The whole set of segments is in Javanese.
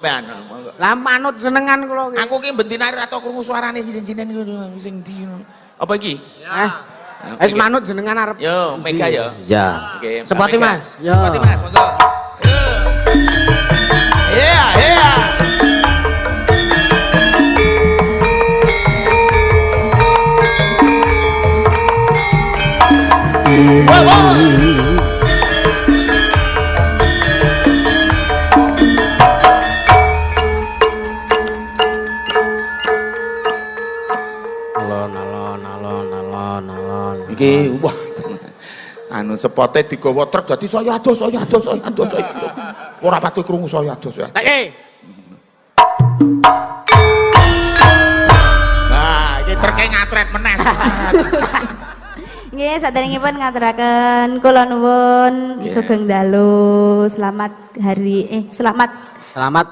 Sampean monggo. Lah manut senengan kula iki. Aku ki bentina ora tau krungu suarane sinden-sinden ngono sing ndi ngono. Apa iki? Eh. Wis manut jenengan arep. Yo, Mega yo. Ya. Oke, Sepati Mega. Mas. Yo. Sepati Mas, monggo. Yo. Iya, iya. Wah, wah. Alon alon alon alon alon. Iki wah anu sepote digawa truk dadi saya adoh saya adoh saya adoh saya adoh. Ora pati krungu saya adoh saya. Eh. Nah, iki truke ngatret meneh. Nggih, saderengipun ngaturaken kula nuwun sugeng dalu, selamat hari selamat Selamat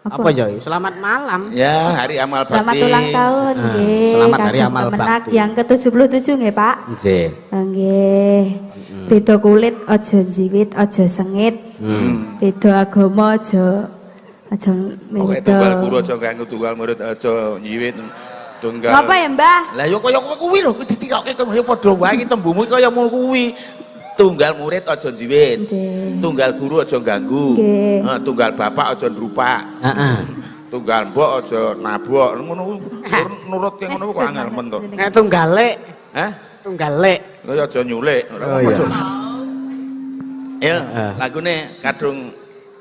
apa ya? Selamat malam. Ya, hari amal bakti. Selamat ulang tahun nggih. Selamat hari amal bakti. Yang ke-77 nggih, Pak. Nggih. Nggih. Beda kulit aja njiwit, aja sengit. Beda agama aja aja Pokoke tunggal guru aja ganggu tunggal murid aja nyiwit tunggal. Ngapa ya, Mbah? Lah ya kaya kowe kuwi lho, kuwi ditirokke kaya padha wae iki tembungmu kaya ngono kuwi. Tunggal murid aja njiwit. Tunggal guru aja ganggu. Tunggal bapak aja ndrupak. Heeh. Tunggal mbok aja nabok. Ngono kuwi nurutke ngono kok angel men to. Nek tunggal lek. Hah? Tunggal lek. Kaya aja nyulik. Oh, iya. Ya, lagune kadung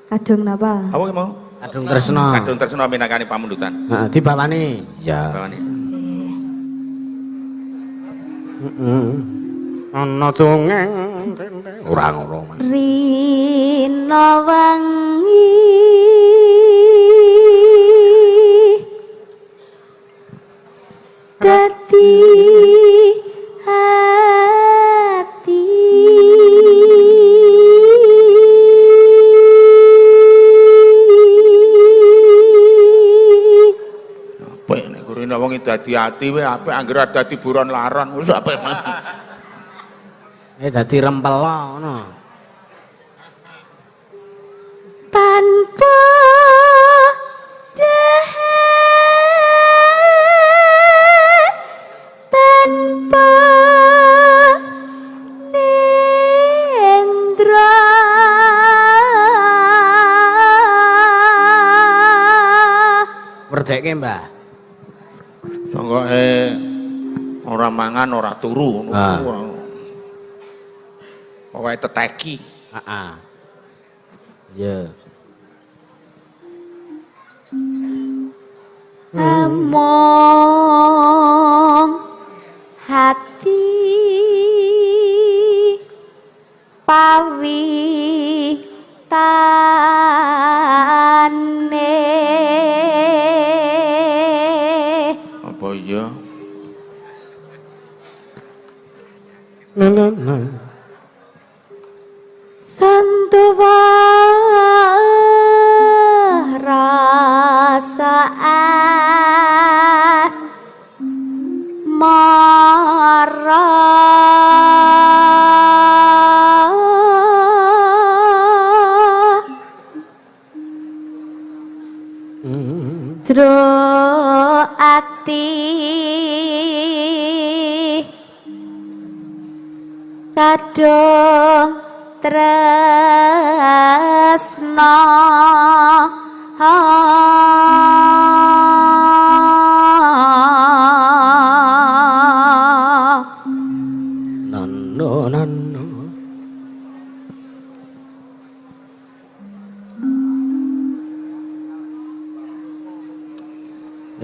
Kadung napa? Apa ki mau? Kadung Tresno. Kadung Tresno minangkani pamundutan. Heeh, dibawani. Iya. Bawani. Heeh. Ana dongeng ora ngono. Rina wangi dadi ati Apik nek rina wengi dadi ati wae apik anggere dadi buron laron wis apik. Dadi rempelo ngono. Tanpa dehe tanpa nendra Werdekke, Mbah. Sangkoke ora mangan ora turu ngono. Pokoke teteki. Heeh. Iya. Among hati pawitane. Apa iya? Nah. Santuwa rasa as mara jero ati kadung tresno. Nano nano.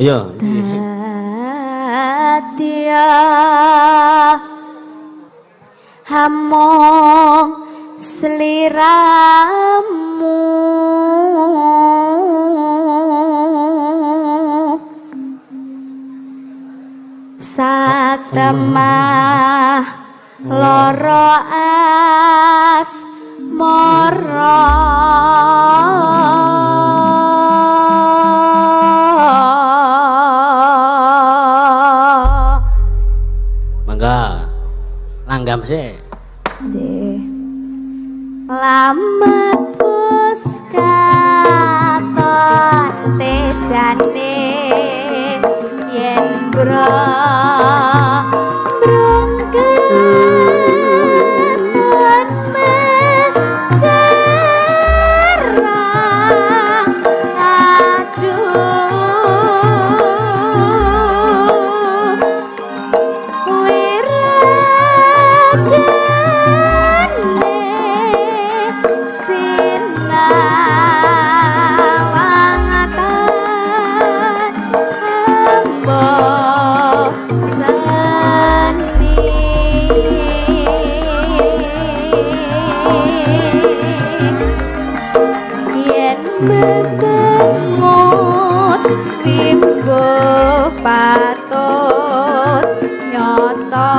Iya. Dadi among sliramu satemah loro asmara. Mangga langgam sih. Lamat wis katon Besengut wimbo patut nyata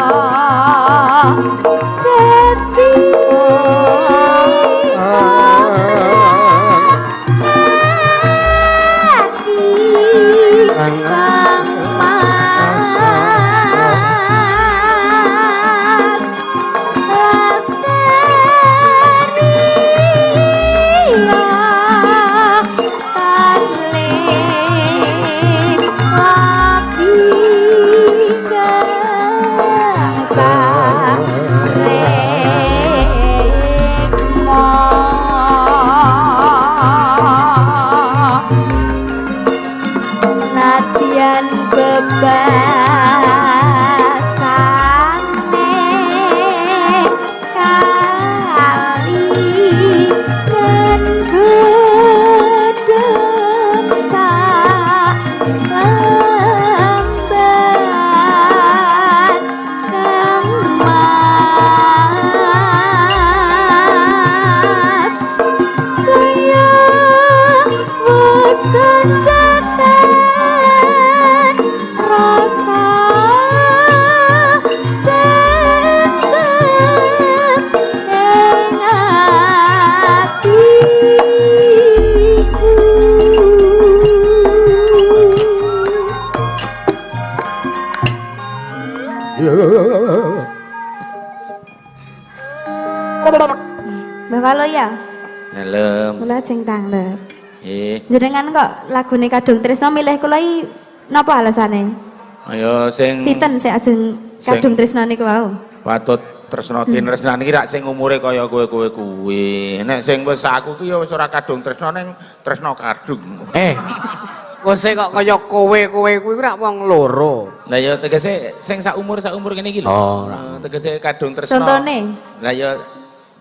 jati kang mas lestariya lagi kang sarekmo nadyan bebasane kali kan gedhek salembar kang mas kaya wis kencatan rasa sengsem ing atiku. Bapak lo ya, Dalem. kula ajeng tanglet. Nggih. Jenengan kok lagune Kadung Tresno milih kula iki napa alasane? Ayo sing Sinten sing ajeng Kadung Tresno niku wau? Patut tresno tinresnan iki rak sing umure kaya kowe-kowe kuwi. Nek sing wis aku ki ya wis ora kadung tresno ning tresno kadung. Kok sik kok kaya kowe-kowe kuwi rak wong loro. Lah ya tegese sing sak umur ngene iki lho. Oh, Tegese kadung tresno. Contone? Lah ya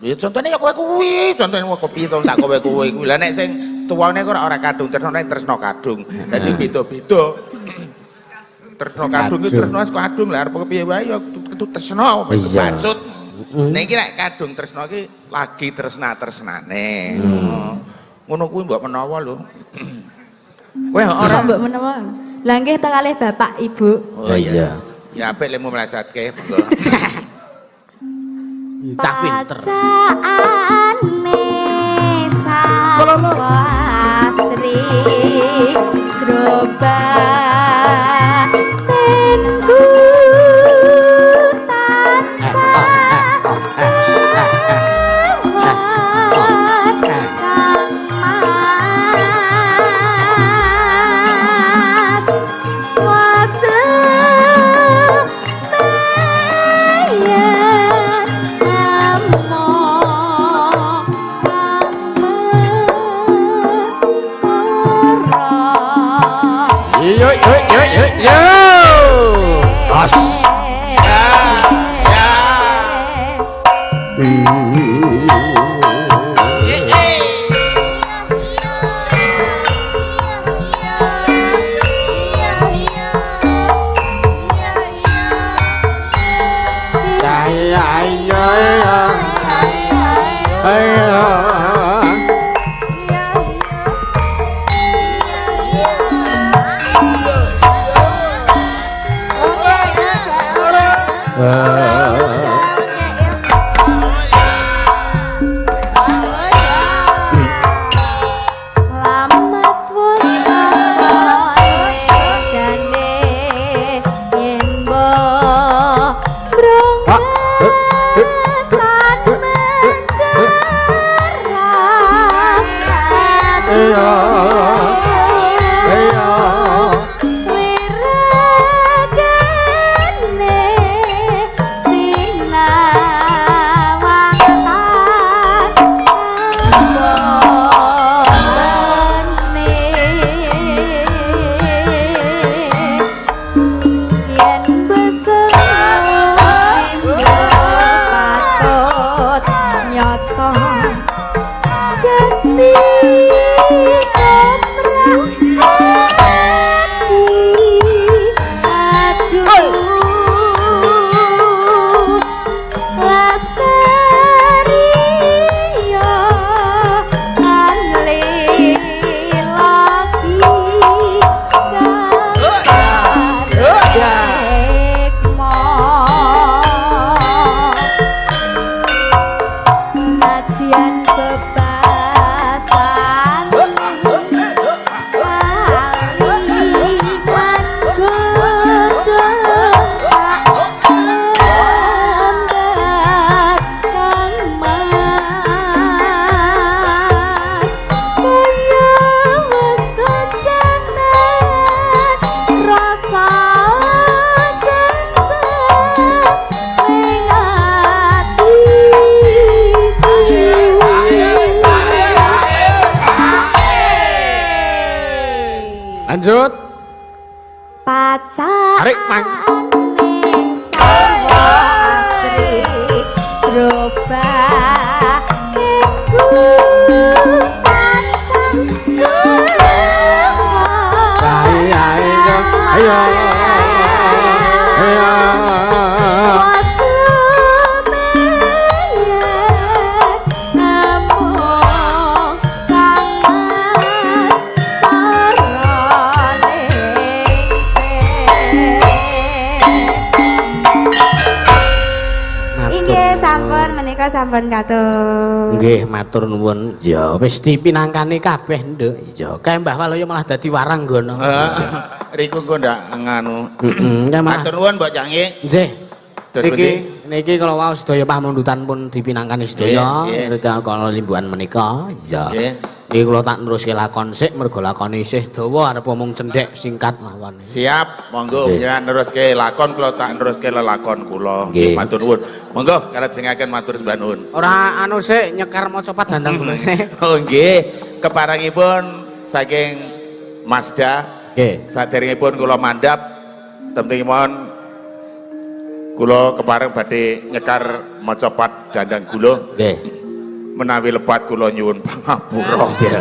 ya contone ya kowe kuwi, contone kok piye to sak kowe kowe kuwi. Lah nek sing tuwane kok ora kadung tresno nek tresno kadung. Dadi beda-beda. Tresno kadung iki tresno wis kadung lah arep kepiye wae ya kudu tresno bacut. Nek iki nek kadung tresno iki lagi tresna-tresnane. Ngono kuwi mbok menawa lho. Kowe ora mbok menawa. Lah nggih teng kalih Bapak Ibu. Oh iya. Ya apik lemu mlesatke monggo. Cah pinter. Pacaane sapa asri sroba tengku tansah ewat kang mas wase mayat namo kang mas ora. Yo yo yo yo yo. As. Ayo ayo ayo. Lamat wis jane yen brongketan mencerah aduh wiragane Lanjut. Pacakane Tarik, Mang. sarwa asri srobake ku tansah Ayo ayo ayo. Ayo. Inggih sampun menika sampun katur. Nggih, matur nuwun. Ya wis dipinangkani kabeh, Nduk. Iya, kae Mbah Waluyo malah dadi waranggono. Riku engko ndak nganu. Heeh, kae malah. Matur nuwun Mbok Cangi. Nggih. Terus Niki pundi? niki kala wau sedaya pamundutan pun dipinangkani sedaya. Nggih, nggih. Rika kala limbuhan menika. Ya. Nggih. Niki kula tak neruske lakon sik mergo lakone isih dawa arep omong cendhek singkat mawon. Siap, monggo Nggih. panjenengan neruske lakon kula tak neruske lelakon kula. Nggih. Matur nuwun. Monggo kalajengaken matur sembah nuwun. Ora anu sik nyekar maca dandang kula sik. Oh nggih, keparengipun saking Mazda Nggih. saderengipun kula mandhap temtingipun kula kepareng badhe nyekar macapat dandang gula Nggih. menawi lepat kula nyuwun pangapura. Iya.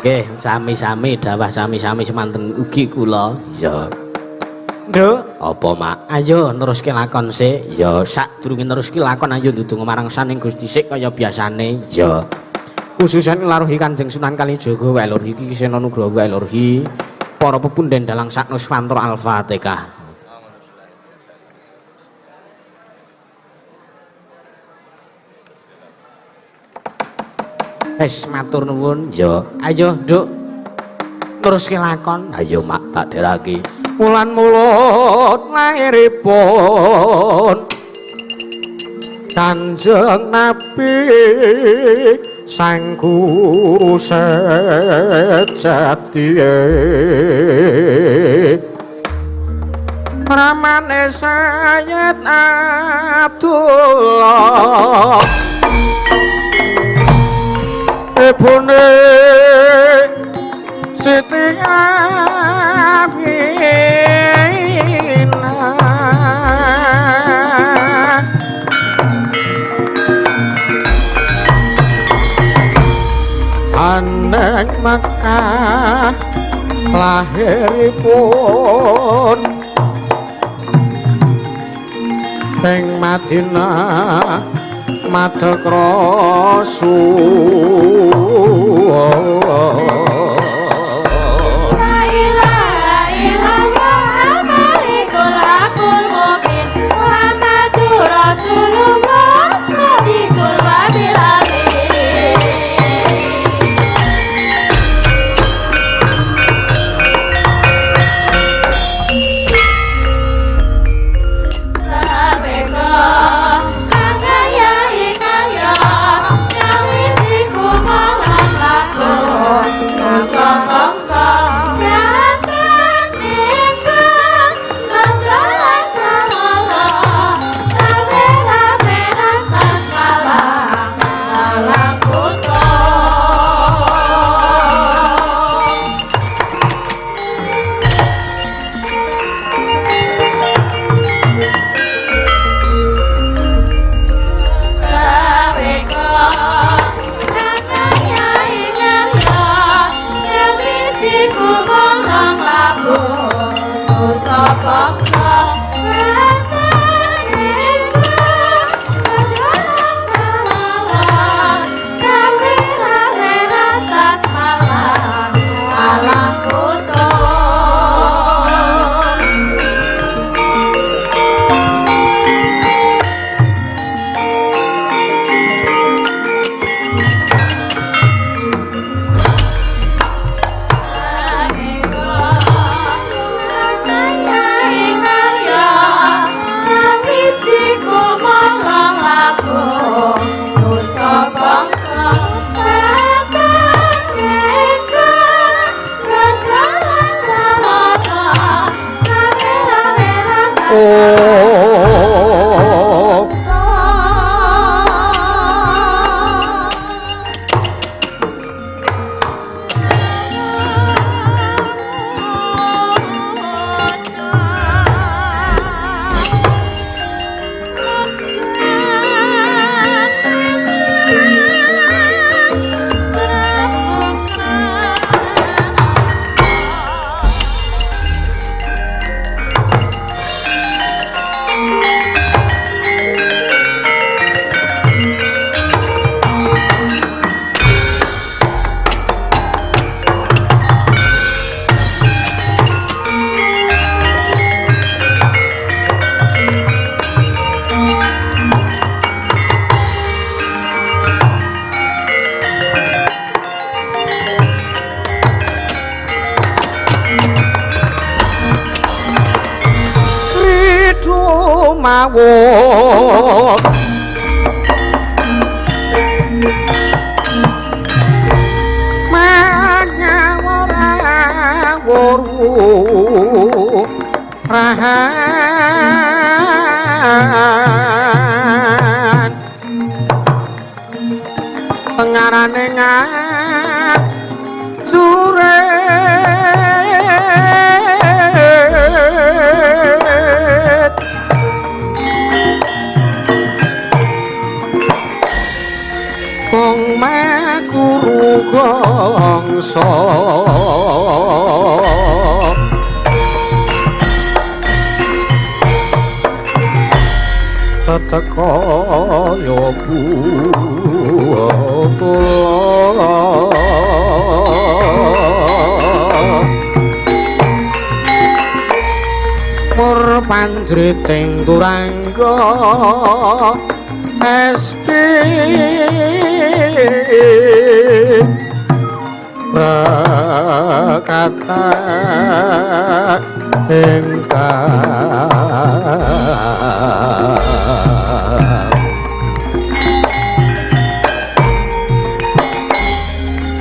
Nggih, sami-sami dawah sami-sami semanten ugi kula. Iya. Nduk, apa Mak? Ayo neruske lakon sik. Ya, sadurunge neruske lakon ayo ndedonga marang saning Gusti sik kaya biasane. Ya. Khususan nglaruhi Kanjeng Sunan Kalijaga wae lur iki Sena Nugroho wae lur iki para pepunden dalang Saknuswantara Al-Fatihah. Wis matur nuwun. Ya, ayo Nduk. Teruske lakon. Ayo Mak tak deraki. Wulan mulut lairipun Kanjeng Nabi Sang Guru sejati. Ramane Sayyid Abdullah ibune Siti Aminah. Aneng Mekah lahiripun ing Madinah madeg Rasul. La ilaha illallah malikul hakul mubin Muhammadur Rasulullah shadiqul wabil amin. Sabeka kangaya kaya nyawiji kumalan laku bangsa bangsa datang ingkang manggalan sawara rame-rame rantas malang alam kutha. Sabeka kangaya ingaya nyawiji kumalang laku bangsa bangsa datang ingkang manggalan sawara rame-rame rantas malang alam kutha. Sabeka kangaya ingaya mawon mangawur rahan pengarane ngajurit wong makuru gongso teteka ya mur panjriting turangga SP prakata ingkang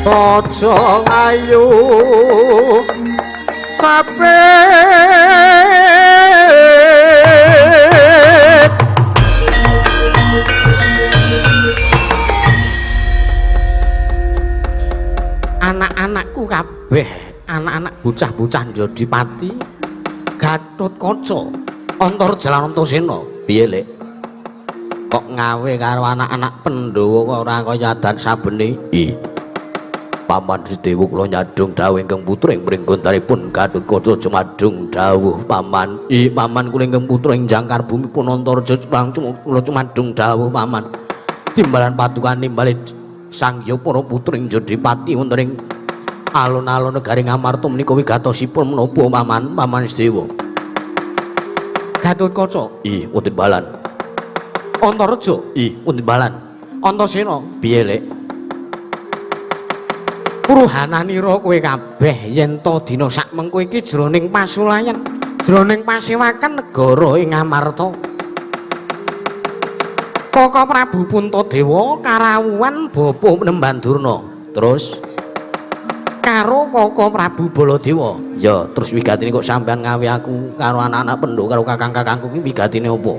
Aja ayu sapit anak-anakku kabeh, anak-anak bocah-bocah Jodipati, Gatotkaca, Antarja lan Antasena. Piye, Lek? Kok ngawe karo anak-anak Pandhawa kok ora kaya adan sabene? Ih. Paman Sedewa kula nyadhung dawuh ingkang putra ing pringgontanipun Gatotkaca jumadung dawuh paman. Ih, paman kula ingkang putra ing jangkar bumi pun Antarja kula jumadung dawuh paman. Timbalan patukan nimbali Sang Hyang para putra ing Jodipati wonten ing alun-alun negari Ngamarta menika wigatosipun menapa paman? Paman Sedewa. Gatotkaca, ih wonten balan. Antarja, ih wonten balan. Antasena, piye, Lek? Pruhananira kowe kabeh yen ta dina sakmengko iki jroning pasulayan, jroning pasewakan negara ing Ngamarta. Kaka Prabu Puntadewa karawuhan Bapa Penemban Durna. Terus karo Kaka Prabu Baladewa. Ya, terus wigatine kok sampean ngawe aku karo anak-anak Pandhawa karo kakang-kakangku iki wigatine apa?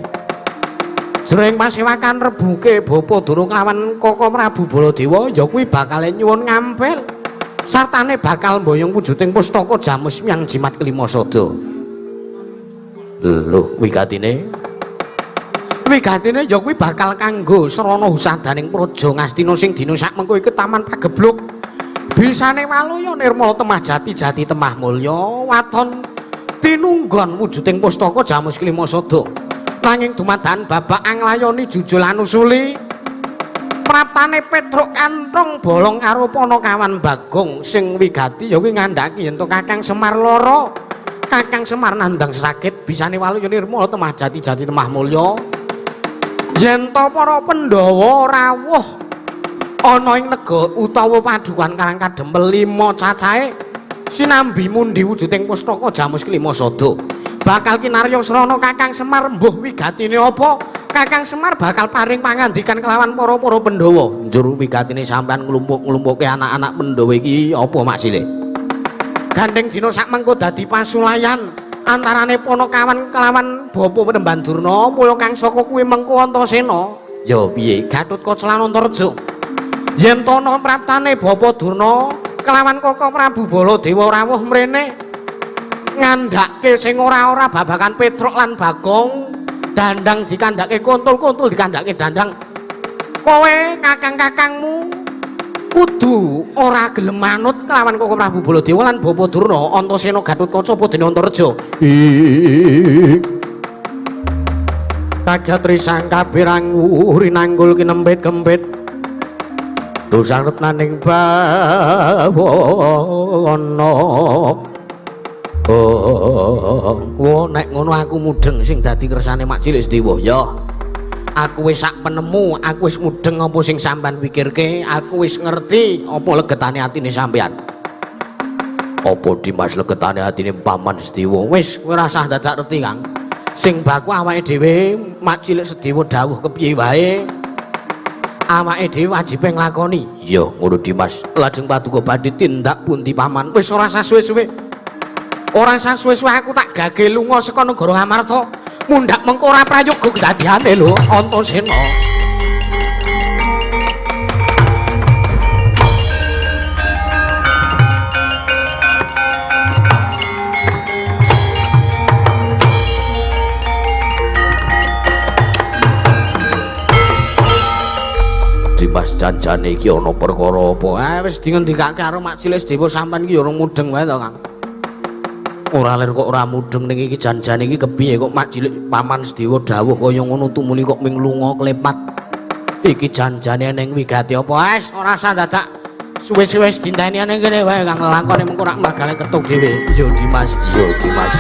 Jroning pasewakan rebuke Bapa Durna kelawan Kaka Prabu Baladewa ya kuwi bakal nyuwun ngampil. Sartane bakal mboyong wujuding pustaka Jamus Miang Jimat Kelima Sada. Lho, wigatine? Wigatine ya kuwi bakal kanggo srana husadaning praja Ngastina sing dina sakmengko iki taman pagebluk. Bisane waluya nirmala temah jati jati temah mulya waton tinunggon wujuding pustaka Jamus Kelima Sada. Nanging dumadakan babak anglayoni jujul anusuli praptane Petruk kanthong bolong karo Panakawan Bagong sing wigati ya kuwi ngandhaki yen to Kakang Semar lara. Kakang Semar nandhang sakit bisane waluya nirmala temah jati jati temah mulya. Yen to para Pandhawa rawuh ana ing negara utawa padukan Karang Kadempel 5 cacahe sinambi mundi wujuding pustaka Jamus Kelima Sada. Bakal kinarya srana Kakang Semar mbuh wigatine apa? Kakang Semar bakal paring pangandikan kelawan para-para Pandhawa. Njur wigatine sampean nglumpuk-nglumpukke anak-anak Pandhawa iki apa maksile? Gandeng dina sakmengko dadi pasulayan antarane Panakawan kelawan Bapa Penemban Durna, mula kang saka kuwi mengko Antasena. Ya piye? Gatotkaca lan Antarja. Yen to ana praptane Bapa Durna kelawan Kaka Prabu Baladewa rawuh mrene ngandhake sing ora-ora babagan Petruk lan Bagong, dandang dikandhake kuntul-kuntul dikandhake dandang. Kowe kakang-kakangmu kudu ora gelem manut kelawan Kaka Prabu Baladewa lan Bapa Durna, Antasena Gatotkaca apa dene Antarja. Kaget risang kabirang rinanggul kinempit kempit. Dosang retnaning bawana. Oh, nek ngono aku mudeng sing dadi kersane Mak Cilik Sedewa. Ya. Aku wis sak penemu, aku wis mudeng apa sing sampean pikirke, aku wis ngerti apa legetane atine sampean. Apa Dimas legetane atine Paman Sedewa? Wis, kowe ora usah dadak reti, Kang. Sing baku awake dhewe mak cilik Sedewa dawuh kepiye wae. Awake dhewe wajibe nglakoni. Iya, ngono Dimas. Lajeng paduka badhe tindak pundi paman? Wis ora usah suwe-suwe. Ora usah suwe-suwe aku tak gage lunga saka negara Ngamarta. Mundhak mengko ora prayoga kedadiane lho Antasena. Dimas janjane iki ana perkara apa? Ah wis dingendikake karo Mak Cilik Sedewa sampean iki ya ora mudeng wae to, Kang. Ora lir kok ora mudeng ning iki janjane iki kepiye kok Mak Cilik Paman Sedewa dawuh kaya ngono tumuli kok ming lunga klepat. Iki janjane ning wigati apa? Wis ora usah dadak suwe-suwe dinteni ning kene wae Kang, lakone mengko rak magale ketuk dhewe. Iya Dimas, iya Dimas.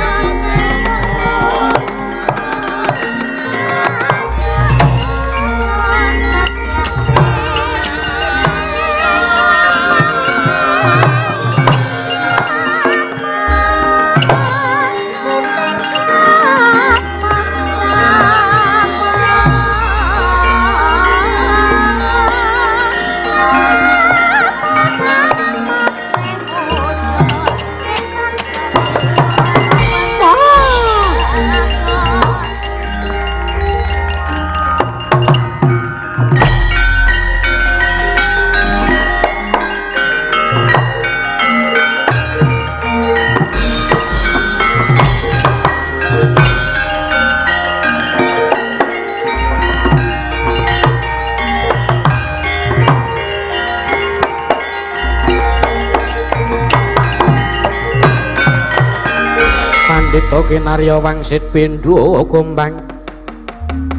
Pandhita kinarya wangsit pindha gombang.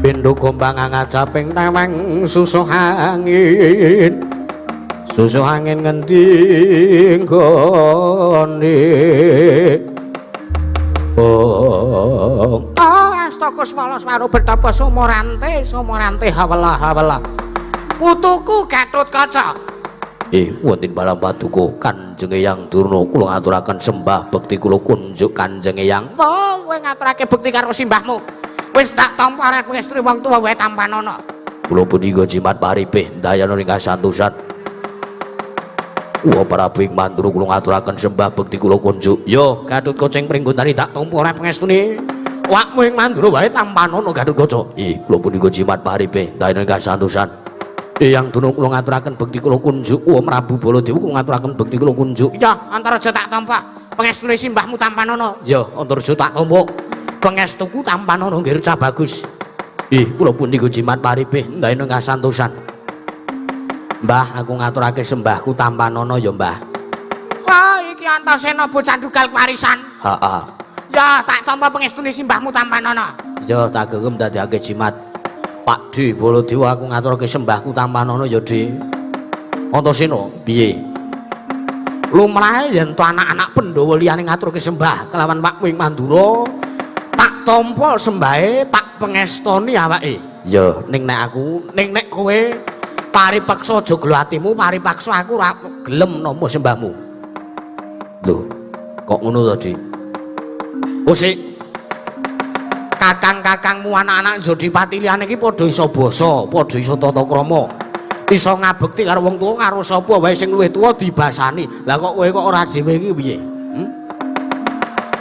Pindha gombang angacaping tawang susuh angin. Susuh angin ngendi nggone? Oh, astaka swala swara betapa sumorante sumorante hawela hawela. Putuku Gatotkaca. Wonten balam paduka Kanjeng Eyang Durna kula ngaturaken sembah bekti kula kunjuk Kanjeng Eyang. Oh, kowe ngaturake bekti karo simbahmu. Wis tak tampa arep ngestri wong tuwa wae tampanana. Kula punika jimat paripih ndayana ing kasantosan. Wa Prabu ing Mandura kula ngaturaken sembah bekti kula kunjuk. Yo, Gatotkaca ing Pringgondani tak tampa arep ngestune. Wakmu ing Mandura wae tampanana Gatotkaca. Kula punika jimat paripih ndayana ing kasantosan. Eyang Durna kula ngaturaken bekti kula kunjuk. Wa Prabu Baladewa kula ngaturaken bekti kula kunjuk. Ya, Antareja tak tampa. Pengestune simbahmu tampanana. Ya, Antareja tak tampa. Pengestuku tampanana nggih cah bagus. Kula punika jimat paripih ndayana kasantosan. Mbah, aku ngaturake sembahku tampanana ya, Mbah. Wah, iki Antasena bocah ndugal warisan. Heeh. Ya, tak tampa pengestune simbahmu tampanana. Ya, tak gegem dadekake jimat. Pak D Baladewa aku ngaturake sembahku tampanana ya, Dik. Antasena, piye? Lumrahe yen to anak-anak Pandhawa liyane ngaturake sembah kelawan Wakmu ing Mandura, tak tampa sembahe, tak pengestoni awake. Ya, ning nek aku, ning nek kowe paripeksa aja gelo atimu, paripaksa aku ora gelem nampa sembahmu. Lho, kok ngono to, Dik? Kosik kakang-kakangmu anak-anak Jodipati liyane iki padha iso basa, padha iso tata krama. Iso ngabekti karo wong tuwa karo sapa wae sing luwih tuwa dibasani. Lah kok kowe kok ora dhewe iki piye?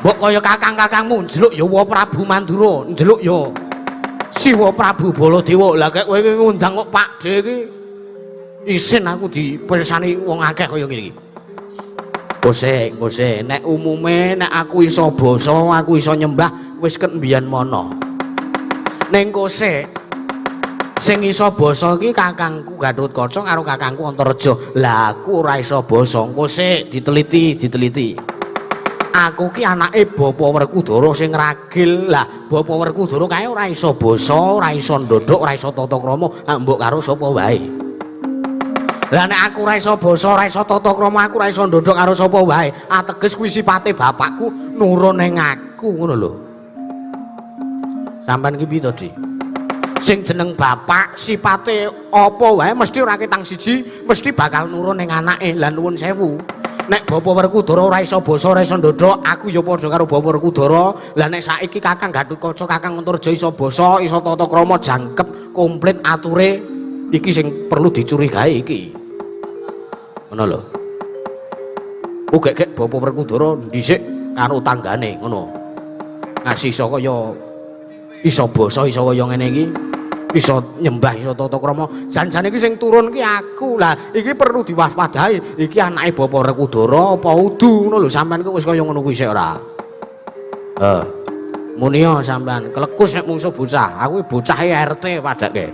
Mbok kaya kakang-kakangmu njeluk ya wa Prabu Mandura, njeluk ya Siwa Prabu Baladewa. Lah kek kowe iki ngundang kok Pakde iki isin aku dipirsani wong akeh kaya ngene iki. Kosek, kosek, nek umume nek aku iso basa, aku iso nyembah wis ket mbiyen mono. Ning kosek sing iso basa iki kakangku Gatotkaca karo kakangku Antareja. Lah aku ora iso basa. Kosek diteliti, diteliti. Aku ki anake Bapa Werkudara sing ragil. Lah Bapa Werkudara kae ora iso basa, ora iso ndodhok, ora iso tata krama, mbok karo sapa wae. Lah nek aku ora iso basa, ora iso tata krama, aku ora iso ndodhok karo sapa wae. Ateges kuwi sipate bapakku nurun ning aku ngono lho. Sampeyan ki piye to, Dik? Sing jeneng bapak sipate apa wae mesti ora ketang siji, mesti bakal nurun ning anake. Lah nuwun sewu. Nek Bapak Werkudara ora iso basa, ora iso ndodhok, aku ya padha karo Bapak Werkudara. Lah nek saiki Kakang Gatotkaca, Kakang Antarja iso basa, iso tata krama jangkep, komplit ature, iki sing perlu dicurigai iki. Ngono lho. Ugek-gek Bapak Werkudara dhisik karo tanggane ngono. Ngasih iso kaya iso basa, iso kaya ngene iki. Iso nyembah, iso tata krama. Jan-jane iki sing turun ki aku. Lah iki perlu diwaspadai. Iki anake Bapak Werkudara apa udu ngono lho. Sampean ku wis kaya ngono kuwi sik ora? Muniya sampean kelekus nek mungsuh bocah. Aku bocahe RT padake.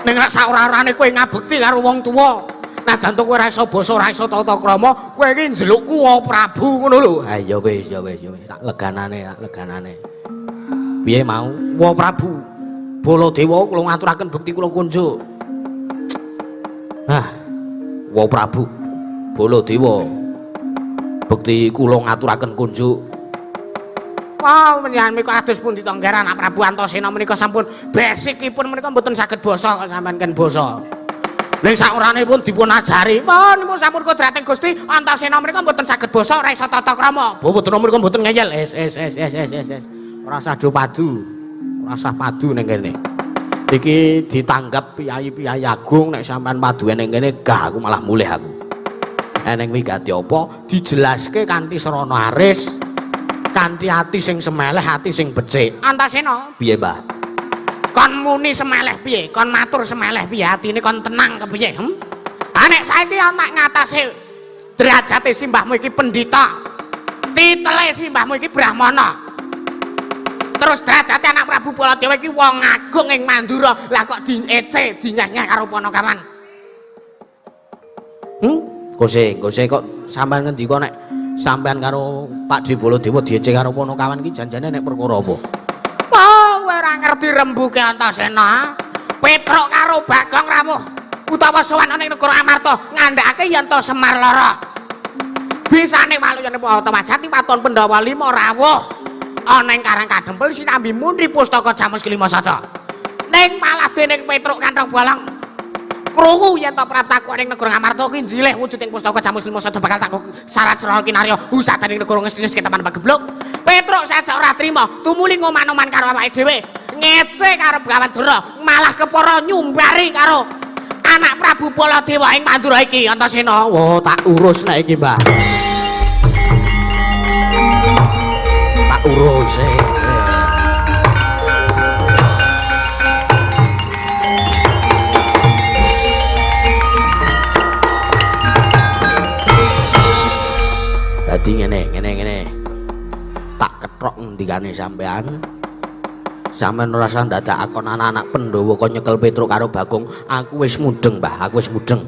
Ning nek saora-orane kowe ngabekti karo wong tuwa, najan to kowe ora iso basa, ora iso tata krama, kowe iki njelukku wa Prabu ngono lho. Ha ya wis, ya wis, ya wis, tak leganane, tak leganane. Piye mau? Wa Prabu Baladewa kula ngaturaken bekti kula kunjuk. Nah, Wa Prabu Baladewa bekti kula ngaturaken kunjuk. Wah, menika kados pundi to nggih anak Prabu Antasena menika sampun basicipun menika mboten saged basa kok sampean ken basa. Ning saoranipun dipun ajari, pun niku sampun kodrating Gusti Antasena menika mboten saged basa, ora iso tata krama. Mboten menika mboten ngeyel. Es es es es es es es. Ora usah do padu. Ora usah padu ning kene. Iki ditanggap piyayi-piyayi agung nek sampean paduwe ning kene gah aku malah mulih aku. Eneng wigati apa dijelaske kanthi srana aris, kanthi ati sing semeleh, ati sing becik. Antasena, piye, Mbah? Kon muni semeleh piye? Kon matur semeleh piye? Atine kon tenang kepiye? Ha nek saiki ana ngatasé derajate simbahmu iki pendhita. Titele simbahmu iki brahmana. Terus derajate anak Prabu Baladewa iki wong agung ing Mandura. Lah kok diece, dinyeh-nyeh karo Panakawan. Gose, gose kok sampean ngendika nek sampean karo Pakdhe Baladewa diece karo Panakawan iki janjane nek perkara apa? Wah, kowe ora ngerti rembuke Antasena. Petruk karo Bagong rawuh utawa sowan ana ing negara Amarta ngandhakake yen to Semar lara. Bisane waluyane Otowajati waton Pandhawa 5 rawuh ana ing Karang Kadempel sinambi mundhi pustaka Jamus Kelima Saja. Ning malah dening Petruk Kanthong Bolong krungu yen to praptaku ning negara Amarta ki njilih wujuding pustaka Jamus Kelima Saja bakal tak syarat srana kinarya usadaning negara Ngestis ketaman pagebluk. Petruk saja ora trima, tumuli ngoman-oman karo awake dhewe, ngece karo Begawan Dura, malah kepara nyumbari karo anak Prabu Baladewa ing Mandura iki Antasena. Wah, tak urus nek iki, Mbah. Tak urus. Dadi ngene, ngene, ngene. Tak ketrok ngendikane sampean. Sampean ora usah dadak akon anak-anak Pandhawa kon nyekel Petruk karo Bagong. Aku wis mudeng, Mbah, aku wis mudeng.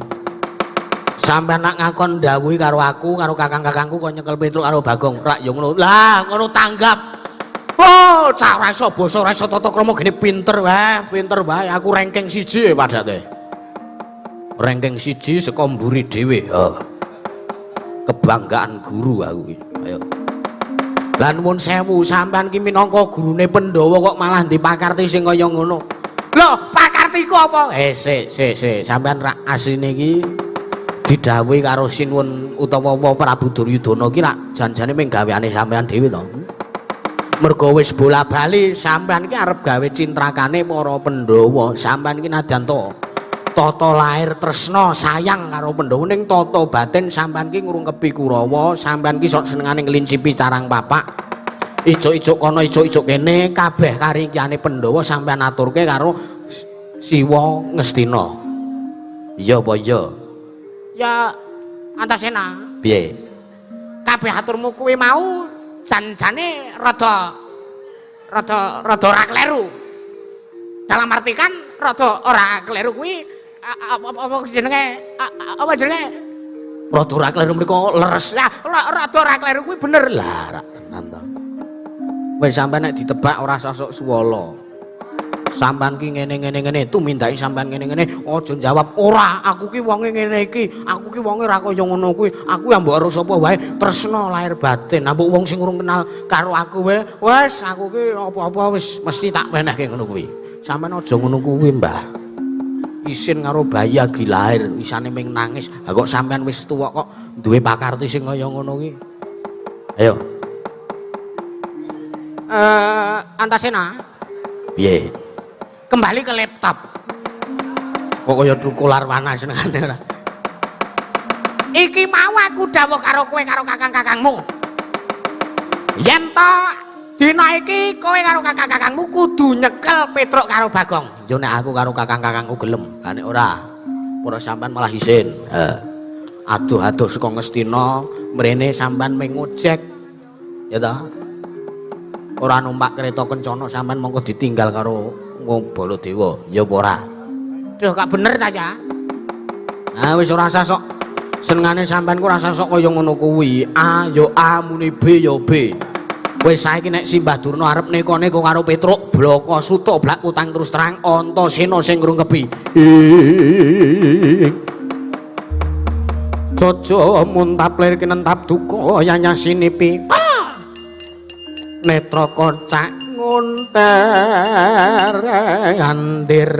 Sampean nak ngakon ndhawuhi karo aku, karo kakang-kakangku kon nyekel Petruk karo Bagong. Rak ya ngono. Lah, ngono tanggap. Oh, cah ora iso basa, ora iso tata krama gene pinter wae, pinter wae. Aku ranking 1 padake. Ranking 1 saka mburi dhewe. Oh. Kebanggaan guru aku iki. Ayo. Lah nuwun sewu, sampean ki minangka gurune Pandhawa kok malah dipakarti sing kaya ngono. Lho, pakartiku apa? Sik, sik, sik. Sampean rak asline iki didhawuhi karo Sinuwun utawa Prabu Duryudana ki rak janjane mung gaweane sampean dhewe to. Mergo wis bola-bali sampean ki arep gawe cintrakane para Pandhawa. Sampean ki nadyan to tata lahir tresna sayang karo Pandhawa ning tata batin sampean ki ngrungkepi Kurawa, sampean ki sok senengane ngelincipi carang papak. Ijok-ijok kono ijok-ijok kene kabeh karingkiyane Pandhawa sampean aturke karo Siwa Ngastina. Iya apa iya? Ya Antasena. Piye? Kabeh aturmu kuwi mau jan-jane rada ora kleru. Dalam arti kan rada ora kleru kuwi apa jenenge? Apa jenenge? Rada ora kleru mriku leres. Lah rada ora kleru kuwi bener. Lah rak tenan to. Wis sampean nek ditebak ora sosok suwala. Sampean ki ngene-ngene ngene tumindake sampean ngene-ngene aja jawab ora aku ki wonge ngene iki, aku ki wonge ora kaya ngono kuwi, aku ya mbok karo sapa wae tresna lahir batin. Mbok wong sing urung kenal karo aku wae wis aku ki apa-apa wis mesti tak wenehke ngono kuwi. Sampean aja ngono kuwi, Mbah. Isin karo bayi agi lahir, isane ming nangis. Ha kok sampean wis tuwa kok duwe pakarti sing kaya ngono ki. Ayo. Antasena. Piye? Kembali ke laptop. Kok kaya thukul arwana senengane ora. Iki mau aku dawuh karo kowe karo kakang-kakangmu. Yen to dina iki kowe karo kakang-kakangmu kudu nyekel Petruk karo Bagong. Yo nek aku karo kakang-kakangku gelem, ha nek ora ora sampean malah isin. Aduh-aduh saka Ngastina mrene sampean mung ngojek. Ya ta? Ora numpak kereta kencana sampean mongko ditinggal karo Baladewa. Ya apa ora? Duh, gak bener ta ya? Ah wis ora usah sok senengane sampean ku ora usah sok kaya ngono kuwi. A ya A, muni B ya B. Wis saiki nek Simbah Durna arep neko-neko karo Petruk, blaka suta blak utang terus terang Antasena sing ngrungkepi. Jojo muntap lir kinentap duka yanyasinipi. Netra kocak ngunter andir.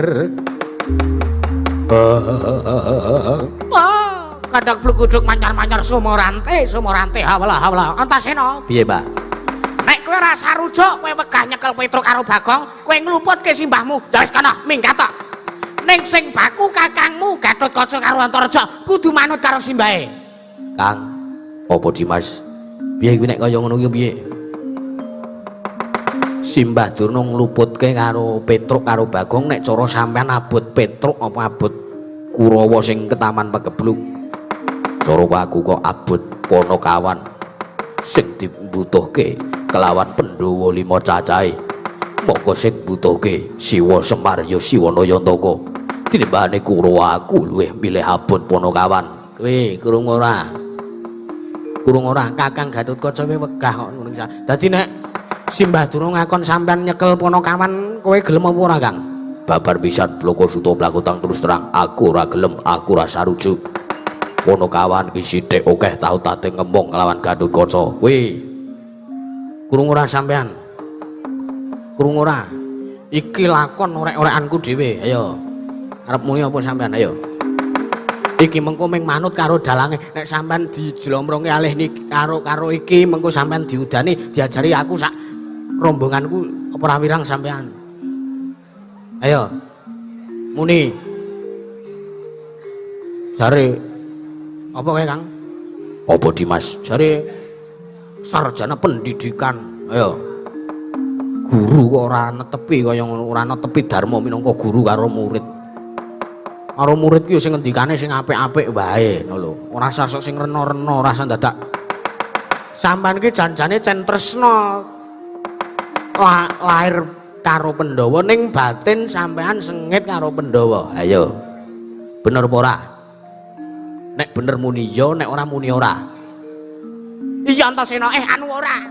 Kadang bluguduk mancar-mancar sumorante, sumorante hawala hawala. Antasena, piye, Mbak? Nek kowe ora sarujuk, kowe wegah nyekel Petruk karo Bagong, kowe ngluputke simbahmu. Ya wis kono, minggat tok. Ning sing baku kakangmu Gatotkaca karo Antareja kudu manut karo simbahe. Kang, apa Dimas? Piye kuwi nek kaya ngono kuwi piye? Simbah Durna ngluputke karo Petruk karo Bagong nek cara sampean abot Petruk apa abot Kurawa sing ketaman pegebluk. Cara aku kok abot Panakawan sing dibutuhke kelawan Pandhawa lima cacahe. Monggo sing butuhke Siwa Semar ya Siwa Nayantaka. Tinimbangane Kurawa aku luwih milih abot Panakawan. Kowe krungu ora? Krungu ora? Kakang Gatotkaca wegah kok ngono. Dadi nek Simbah Durna ngakon sampean nyekel Panakawan, kowe gelem apa ora, Kang? Babar pisan bloko suta blakutang terus terang, aku ora gelem, aku ora sarujuk. Panakawan ki sithik akeh tau tate ngemong kelawan Gatotkaca. Kowe krungu ora sampean? Krungu ora? Iki lakon orek-orekanku dhewe. Ayo. Arep muni apa sampean? Ayo. Iki mengko ming manut karo dalange. Nek sampean dijlomronge alih niki karo karo iki mengko sampean diudani, diajari aku sak rombonganku apa ora wirang sampean. Ayo. Muni. Jare apa kae, Kang? Apa Dimas? Jare sarjana pendidikan. Ayo. Guru kok ora netepi kaya ngono, ora netepi dharma minangka guru karo murid. Karo murid ki sing ngendikane sing apik-apik wae ngono lho. Ora usah sok sing rena-rena, ora usah dadak. Sampeyan ki janjane cen tresna lahir karo Pandhawa ning batin sampean sengit karo Pandhawa. Ayo. Bener apa ora? Nek bener muni ya, nek ora muni ora. Iya Antasena, anu ora.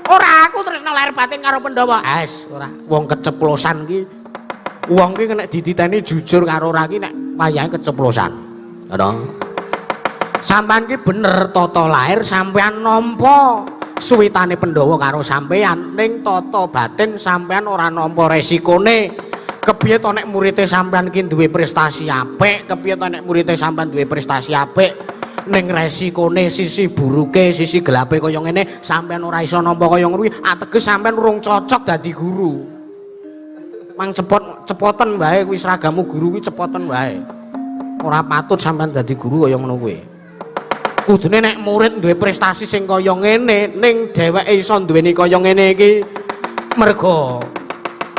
Ora aku tresna lahir batin karo Pandhawa. Es ora. Wong keceplosan ki. Wong ki nek dititeni jujur karo ora ki nek wayahe keceplosan. Ngono. Sampeyan ki bener tata lahir sampeyan nampa suwitane Pandhawa karo sampeyan, ning tata batin sampeyan ora nampa resikone. Kepiye to nek murite sampeyan ki duwe prestasi apik, kepiye to nek murite sampeyan duwe prestasi apik, ning resikone sisi buruke, sisi gelape kaya ngene, sampeyan ora iso nampa kaya ngono kuwi, ateges sampeyan urung cocok dadi guru. Mang cepot cepoten wae kuwi seragamu guru kuwi cepoten wae. Ora patut sampeyan dadi guru kaya ngono kuwi. Kudune nek murid duwe prestasi sing kaya ngene, ning dheweke iso duweni kaya ngene iki mergo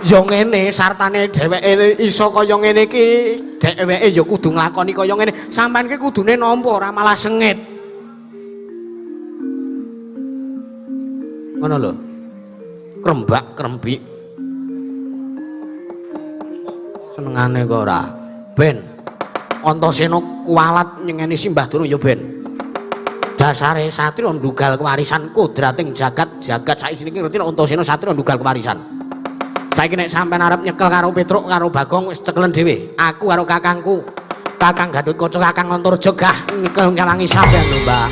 ya ngene sartane dheweke iso kaya ngene iki, dheweke ya kudu nglakoni kaya ngene. Sampeyan ki kudune nampa ora malah sengit. Ngono lho. Krembak krembik. Senengane kok ora. Ben Antasena kuwalat nyengeni Simbah Durna ya ben. Dasare satriya ndugal kewarisan kodrating jagat, jagat saisine iki ngerti nek Antasena satriya ndugal kewarisan. Saiki nek sampean arep nyekel karo Petruk karo Bagong wis cekelen dhewe. Aku karo kakangku, Kakang Gatotkaca, Kakang Antareja gah nyekel nyawangi sampean lho, Mbah.